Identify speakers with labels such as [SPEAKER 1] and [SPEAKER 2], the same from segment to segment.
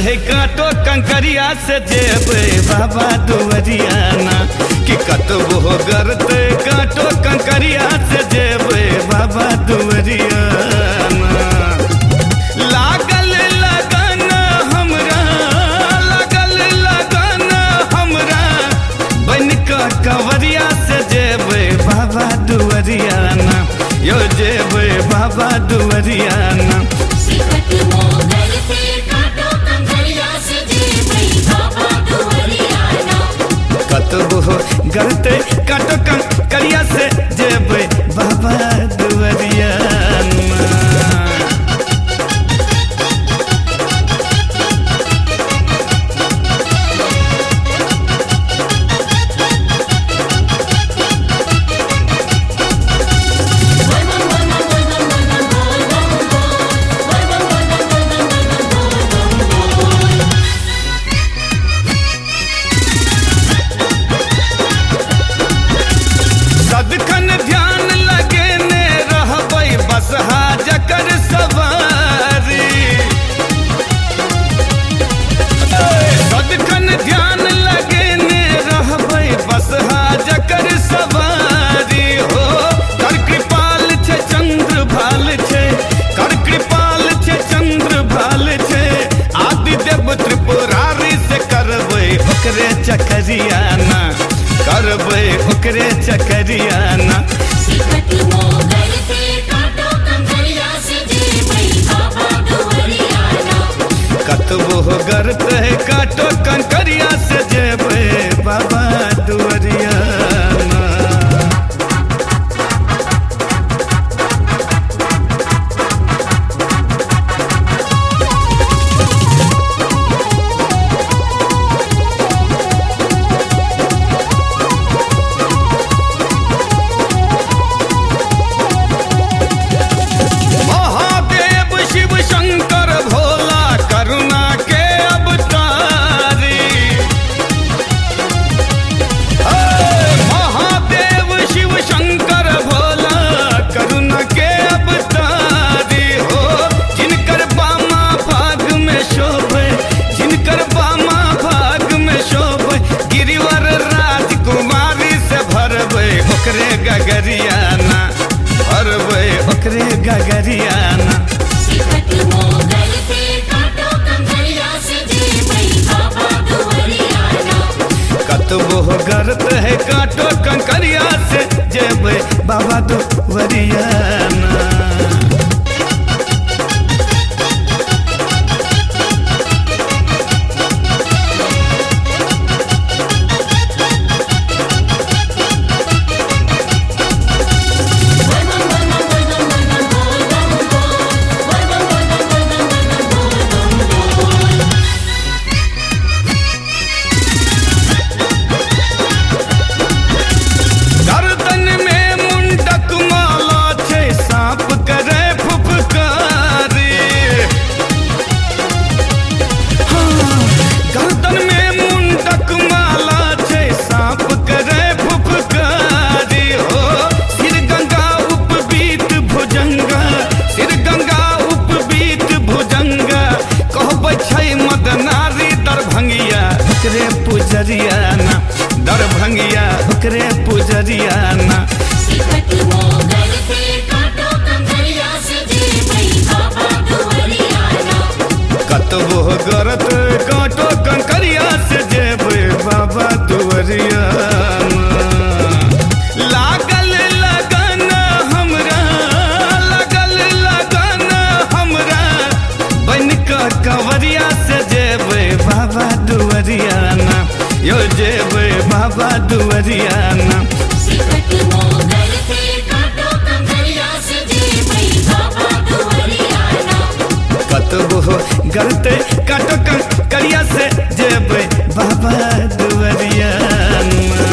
[SPEAKER 1] है कांटो कंकरिया से जेबै बाबा दुवरिया ना। कि कतबो गरते कांटो कंकरिया से जेबै बाबा दुवरिया ना। लागल लगन हमरा, लागल लगन हमरा, बन कऽ कंवरिया से जेबै बाबा दुवरिया ना। यो जेबै बाबा दुवरिया ना। कतबो गरते कांटो कंकरिया से जेबै बाबा दुवरिया ना। सदखन ध्यान लगेने रहबै बसहा जकर सवारी। सदखन ध्यान लगेने रहबै बसहा जकर सवारी हो। कर कृपाल छै चंद्र भाल छै, कर कृपाल छै चंद्र भाल छै, आदि देव त्रिपुरारी से करबै ओकरे चकरिया ना। करबै ओकरे चकरिया ना। कतबो गरते कांटो कंकरिया से जेबै बाबा दुवरिया ना। महादेव शिव शंकर भोला करुणा के अवतारी। महादेव शिव शंकर भोला करुणा के अवतारी हो। जिनकर बामा भाग में शोभे, जिनकर बामा भाग में शोभे, गिरिवर राजकुमारी से भरबै ओकरे गगरिया ना। भरबै ओकरे गगरिया ना। कतबो गरत है कांटो कंकरिया से जेबै बाबा दुवरिया ना। गर्दन में मुंडक माला छै सांप करे फुफकारी। हाँ, गर्दन में मुंडक माला छै सांप करे फुफकारी हो। सिर गंगा उपबीत भुजंगा, सिर गंगा उपबीत भुजंगा, कहबै छै मदनारी दरभंगिया ओकरे पुजरिया ना। दरभंगिया ओकरे पुजरिया ना। कतबो गरत कांटो कंकरिया से जेबै बाबा दुवरिया ना। लागल लगन हमरा, लागल लगन हमरा, बन कऽ कंवरिया से जेबै बाबा दुवरिया ना। यो जेबै बाबा दुवरिया ना। कतबो गरते कांटो कंकरिया से जेबै बाबा दुवरिया ना।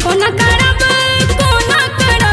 [SPEAKER 2] कोना करब, कोना करब।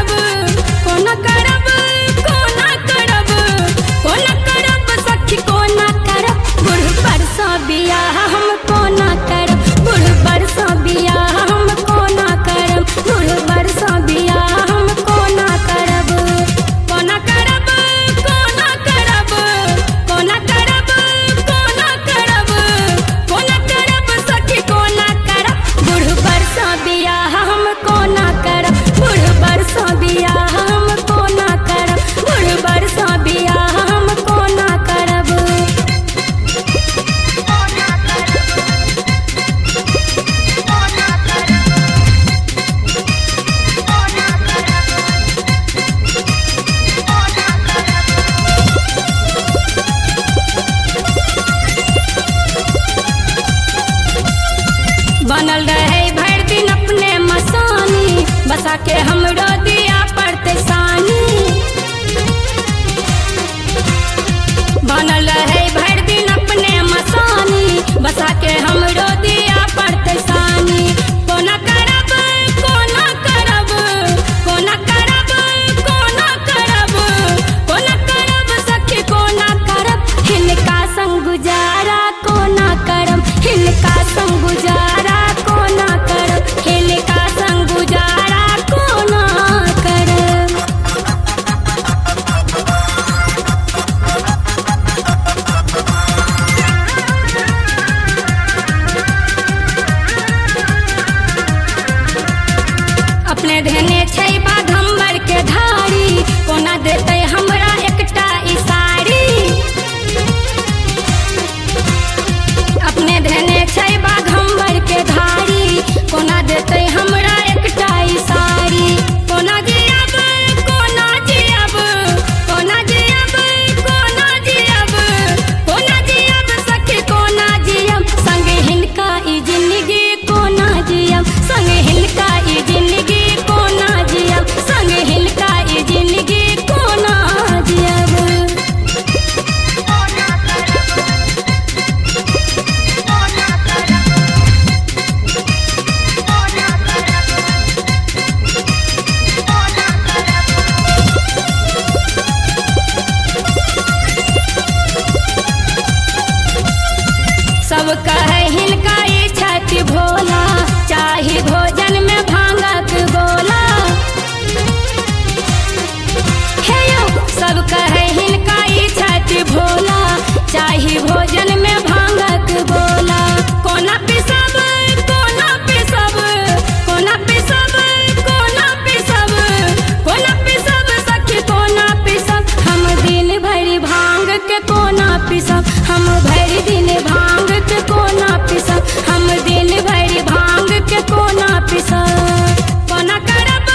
[SPEAKER 2] के कोना पिसब, हम भरि दिन भांग के कोना पिसब, हम दिन भरि भांग के कोना पिसब। कोना करब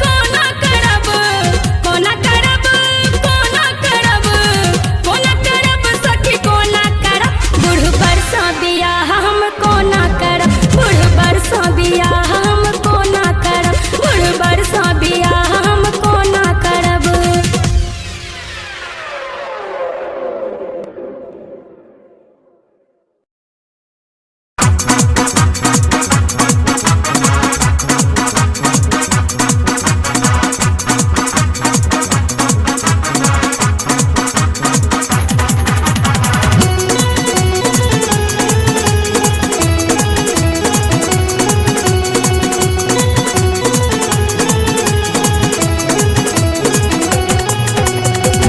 [SPEAKER 2] कोना करब कोना करब कोना करब कोना करब सखी कोना करब, बूढ़ बरसा बियाह हम कोना करब, बूढ़ बरसा बियाह हम कोना करब, बूढ़ बरसा बियाह हम कोना करब।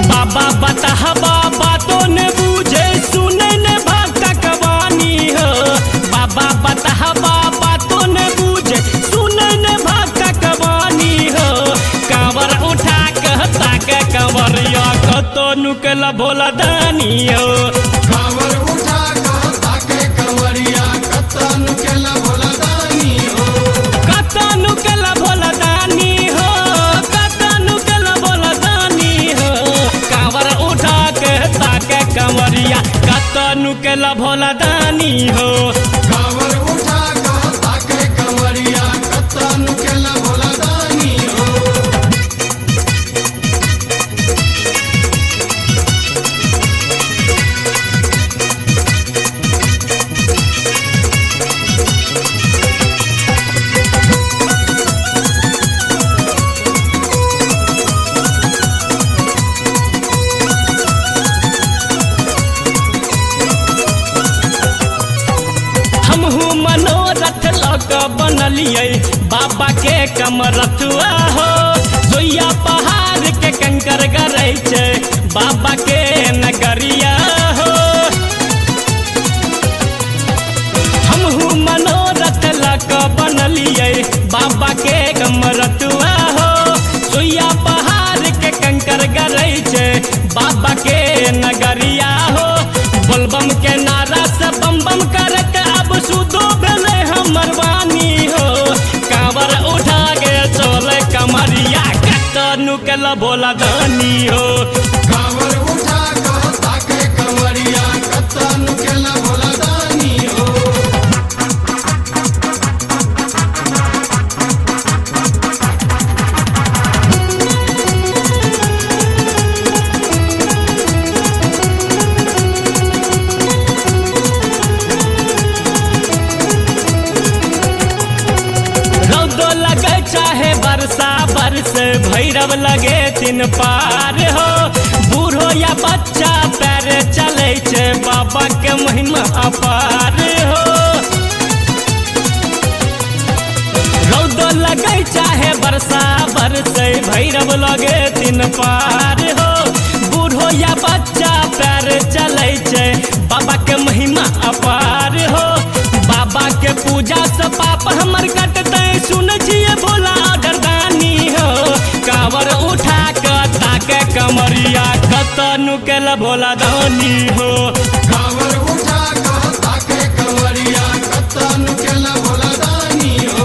[SPEAKER 3] बाबा बताहबा बातो ने बूझे सुने ने भक्त कवानी हो। बाबा बताहबा बातो ने बूझे सुने ने भक्त कवानी हो। कांवर उठा के ताके कंवरिया कतो नुकल भोला दानी हो।
[SPEAKER 4] कांवर उठा कऽ ताके कंवरिया कतऽ नुकेला भोला दानी हो।
[SPEAKER 3] कतो नुकल भोला दानी हो, कतो नुकल भोला दानी हो। कांवर उठा के ताके कंवरिया कतो नुकल भोला दानी हो।
[SPEAKER 4] कांवर उठा कऽ ताके कंवरिया कतऽ नुकेला भोला दानी हो।
[SPEAKER 3] हमहू मनोरथ लऽ कऽ बनलियै बाबा के कमरथुआ हो। सोइया पहाड़ के कंकर गरै छै बाबा के नगरिया हो। हमहू मनोरथ लऽ कऽ बनलियै बाबा के कमरथुआ हो। सोइया पहाड़ के कंकर गरै छै बाबा के नगरिया हो। बोलबम के नारा से बम बम करत अब सुधो भेलै हमर वाणी हो। कांवर उठा के चले कमरिया कत नुकल भोला दानी हो।
[SPEAKER 4] कांवर उठा कऽ ताके कंवरिया कतऽ नुकेला भोला दानी हो।
[SPEAKER 3] रौदो लगे चाहे बरसा बरस भैरव लगे तीन पार हो। बूढ़ो या बच्चा पैर चले छै बाबा के महिमा अपार हो। रौदो लगे चाहे बरसा बरस भैरव लगे तीन पार हो। बूढ़ो या बच्चा पैर चले छै बाबा के महिमा अपार हो। बाबा के पूजा से पाप हमर कटतै सुन छियै भोला अगरदानी हो। कांवर उठा के ताके कमरिया कत नुकल भोला दानी हो।
[SPEAKER 4] कांवर उठा कऽ ताके कंवरिया कतऽ नुकेला भोला दानी हो।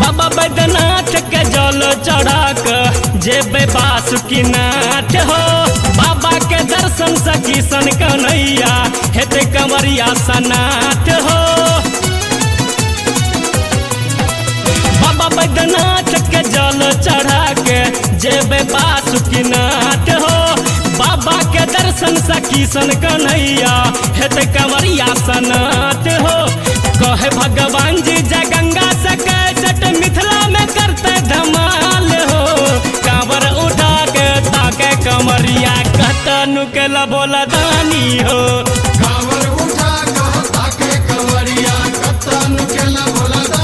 [SPEAKER 3] बाबा बैद्यनाथ के जल चढ़ा के जेबै बासुकीनाथ हो। बाबा के दर्शन से किशन कन्हैया हेतै कंवरिया सनाथ हो। बाबा बैद्यनाथ के जल चढ़ा के जेबै बासुकीनाथ हो। बाबा के दर्शन से किशन कन्हैया हेतै कंवरिया सनाथ हो। कहे भगवान जी जय गंगा से कैसेट मिथिला में करते धमाल हो। कांवर उठा के ताके कमरिया कत नुकल भोला दानी हो।
[SPEAKER 4] कांवर उठा कऽ ताके कंवरिया कतऽ नुकेला भोला।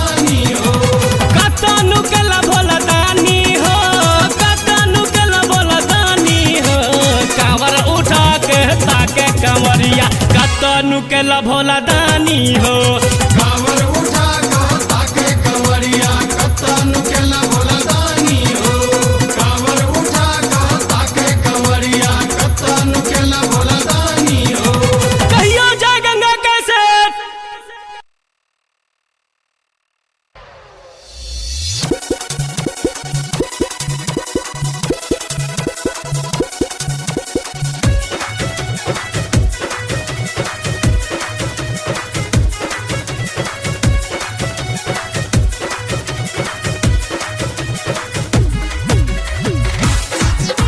[SPEAKER 3] नुकेला भोला दानी हो।
[SPEAKER 4] कांवर उठा कह ताके कंवरिया कत्ता नुकेला भोला दानी हो। कांवर उठा कह ताके कंवरिया कत्ता नुकेला भोला दानी हो।
[SPEAKER 3] कहियो जय गंगा कैसे।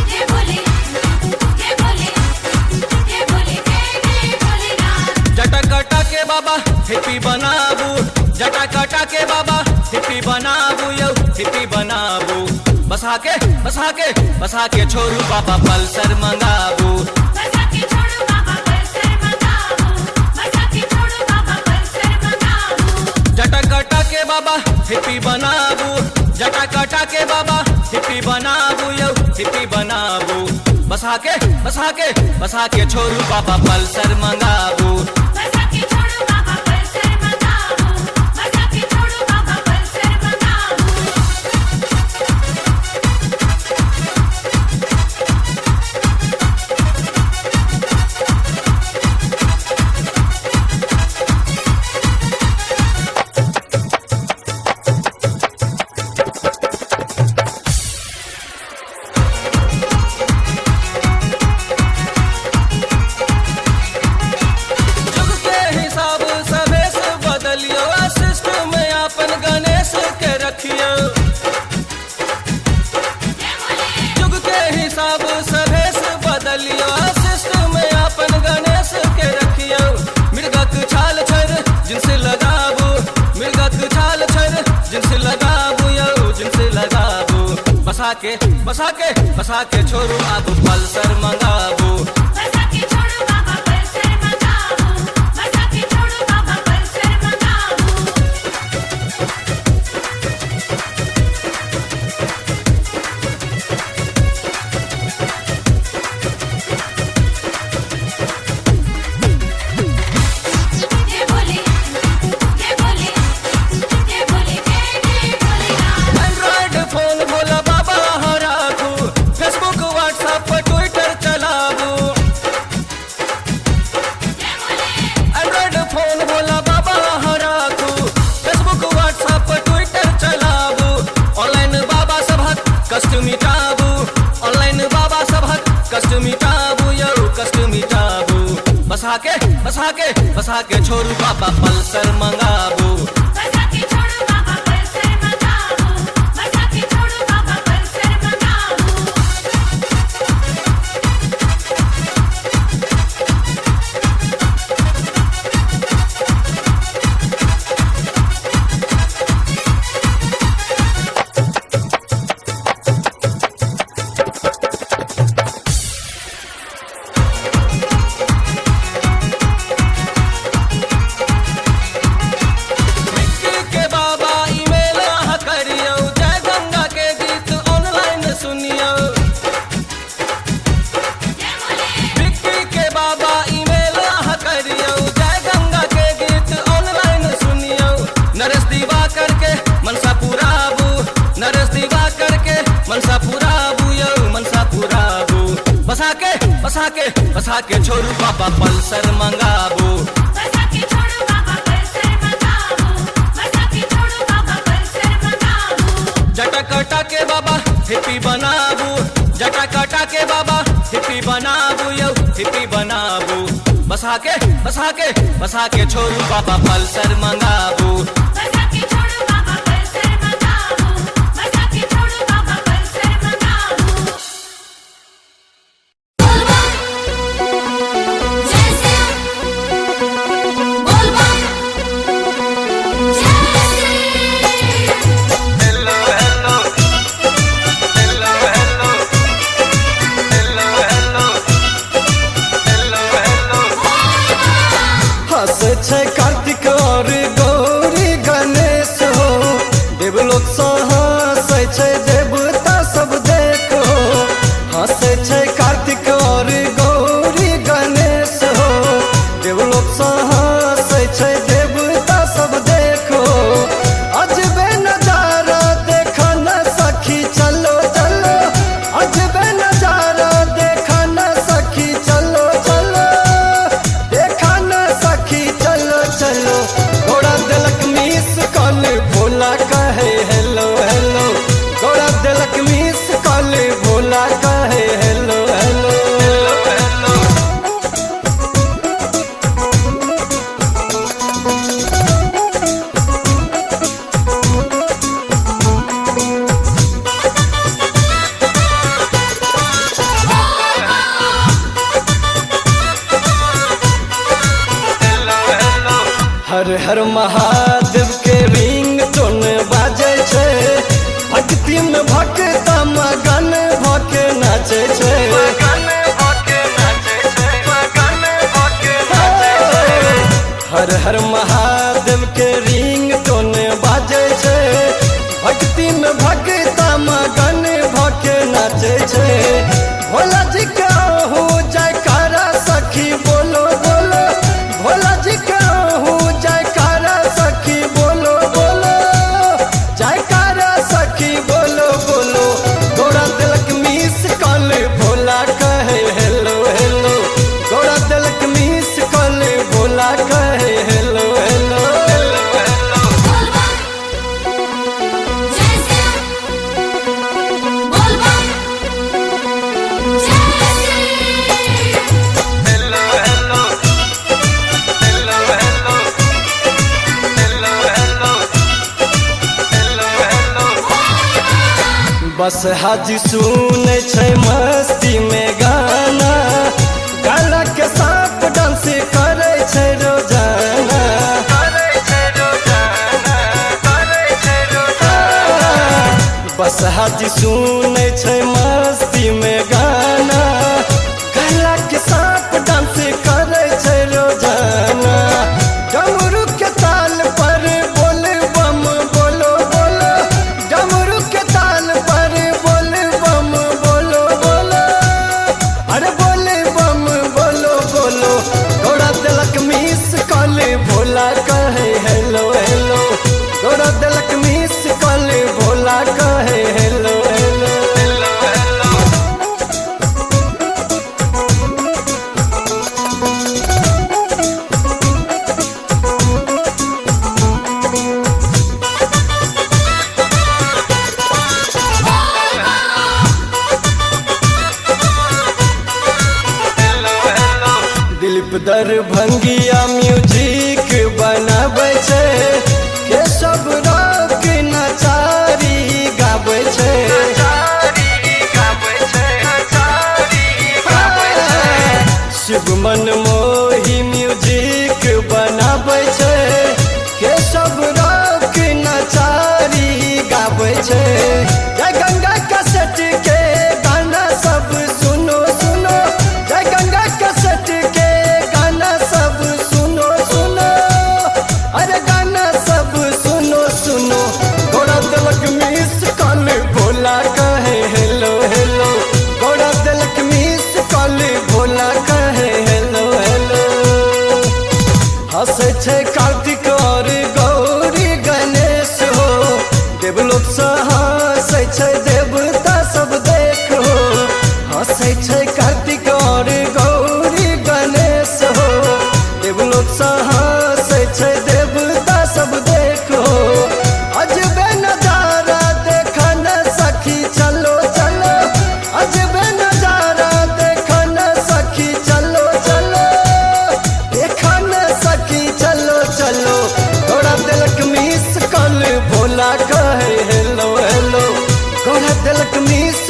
[SPEAKER 2] जय भोले जय भोले जय भोले जय जय भोलेनाथ।
[SPEAKER 3] जटा कटा के बाबा हिप्पी बनाबू, जटा कटा के बाबा हिप्पी बनाबू यौ हिप्पी बनाबू। बसा के बसा के बसा के छोरू बाबा पल्सर मंगाबू।
[SPEAKER 2] बसा के छोड़ो बाबा पल्सर मंगाबू, बसा के छोड़ो बाबा पल्सर मंगाबू।
[SPEAKER 3] जटा कटा के बाबा हिप्पी बनाबू, जटा कटा के बाबा हिप्पी बनाबू यौ हिप्पी बनाबू। बसा के बसा के बसा के छोरू बाबा पल्सर मंगाबू।
[SPEAKER 2] बसा के छोड़ो बाबा पल्सर मंगाबू, बसा के छोड़ो बाबा पल्सर मंगाबू।
[SPEAKER 3] जुग के हिसाब सभे से बदलियो, सिस्टम में अपन गणेश के रखियो। जुग के हिसाब सभे से बदलियो, सिस्टम में अपन गणेश के रखियो। मृगक छाल छर जिनसे लगाबू, मृगक छाल छर जिनसे लगाबू यौ जिनसे लगाबू। बसा के बसा के बसा के छोरू आगू पल्सर मंगाबू।
[SPEAKER 2] बसा के छोड़ो बाबा पल्सर मंगाबू, बसा के छोड़ो बाबा पल्सर मंगाबू। जय भोले जय भोले जय भोले जय जय भोलेनाथ।
[SPEAKER 3] एंड्रॉयड फोन भोला बाबा अहाँ राखू, फेसबुक व्हाट्सएप पर ट्विटर चलाबू। एंड्रॉयड फोन भोला बाबा अहाँ राखू, फेसबुक व्हाट्सएप पर ट्विटर चलाबू। ऑनलाइन बाबा सभक कष्ट मिटाबू, ऑनलाइन बाबा सभक कष्ट मिटाबू यौ कष्ट मिटाबू। बसा के बसा के बसा के छोरू बाबा पल्सर मंगाबू।
[SPEAKER 2] बसा के छोड़ो बाबा पल्सर मंगाबू, बसा के छोड़ो बाबा पल्सर मंगाबू।
[SPEAKER 3] विक्की के बाबा ईमेल अहाँ करियौ, जय गंगा के गीत ऑनलाइन सुनियौ। विक्की के बाबा ईमेल अहाँ करियौ, जय गंगा के गीत ऑनलाइन सुनियौ। नरेश दिवाकर के मनसा पुराबू, नरेश दिवाकर के मनसा पुराबू यौ मनसा पुराबू। बसा के बसा के बसा के छोरू बाबा पल्सर मंगाबू।
[SPEAKER 2] बसा के छोड़ो बाबा पल्सर मंगाबू, बसा के छोड़ो बाबा पल्सर मंगाबू।
[SPEAKER 3] जटा कटा के बाबा हिप्पी बनाबू, जटा कटा के बाबा हिप्पी बनाबू यौ हिप्पी बनाबू। बसा के बसा के बसा के छोरू बाबा पल्सर मंगाबू।
[SPEAKER 2] बसा के छोड़ो बाबा पल्सर मंगाबू, बसा के छोड़ो बाबा पल्सर मंगाबू। बोल बम जय शिव, बोल बम जय Shiv.
[SPEAKER 1] Hello hello hello hello hello hello hello hello.
[SPEAKER 4] हंसै छै कार्तिक और गौरी।
[SPEAKER 3] महादेव के रिंग टोन बाजै छै, भक्ति में भक्ता मगन भके नाचै छै। हर हर महादेव के रिंग टोन बाजै छै, भक्ति में भक्ता मगन भके नाचै छै। भोला जी के हो जयकारा सखी बोलो बोलो, भोला जी के हो जयकारा सखी बोलो बोलो, जयकारा सखी बोलो बोलो। गौरा दिलक मिस कॉल भोला कहे हेलो हेलो, गौरा दिलक मिस कॉल भोला कहे हेलो हेलो।
[SPEAKER 2] बोल बम जय शिव, बोल बम जय Shiv.
[SPEAKER 1] Hello hello hello hello hello hello hello hello.
[SPEAKER 3] बस हाजी सुनै छै मस्ती में गाना, गाना के साथ डांस करै छै रोजाना। बस हाजी सुनै छै मस्ती में गाना, गाना के साथ डांस करै छै रोजाना। डमरू के ताल पर बोल बम बोलो बोलो, डमरू के ताल पर बोल बम बोलो बोलो, अरे बोल बम बोलो बोलो। गौरा दिलक मिस कॉल भोला कहे हेलो हेलो, गौरा दिलक मिस कॉल भोला कहे हेलो हेलो। दिलीप दरभंगिया म्यूजिक बनाबै छै, केशव रॉक नचारी गाबै छै। शिव मन मोही म्यूजिक बनाबै छै, केशव रॉक नचारी गाबै छै। जय गंगा कैसेट के गाना सब सुनो सुनो, जय गंगा कैसेट के गाना सब सुनो सुनो, अरे गाना सब सुनो सुनो। गौरा तिलक मिस कॉल भोला कहे हेलो हेलो, गौरा तिलक मिस कॉल भोला कहे हेलो हेलो। हंसै छै कार्तिक और गौरी गणेश हो, देवलोक से हंसै छै देवता सब देखो। हंसै छै कार्तिक और गौरी गणेश हो, देवलोक से हंसै छै देवता सब देखो। अजबे नजारा देखन सखी चलो चलो, अजबे नजारा देखन सखी चलो चलो, देखन सखी चलो चलो। गौरा दिलक मिस कॉल भोला कहे हेलो हेलो, गौरा दिलक मिस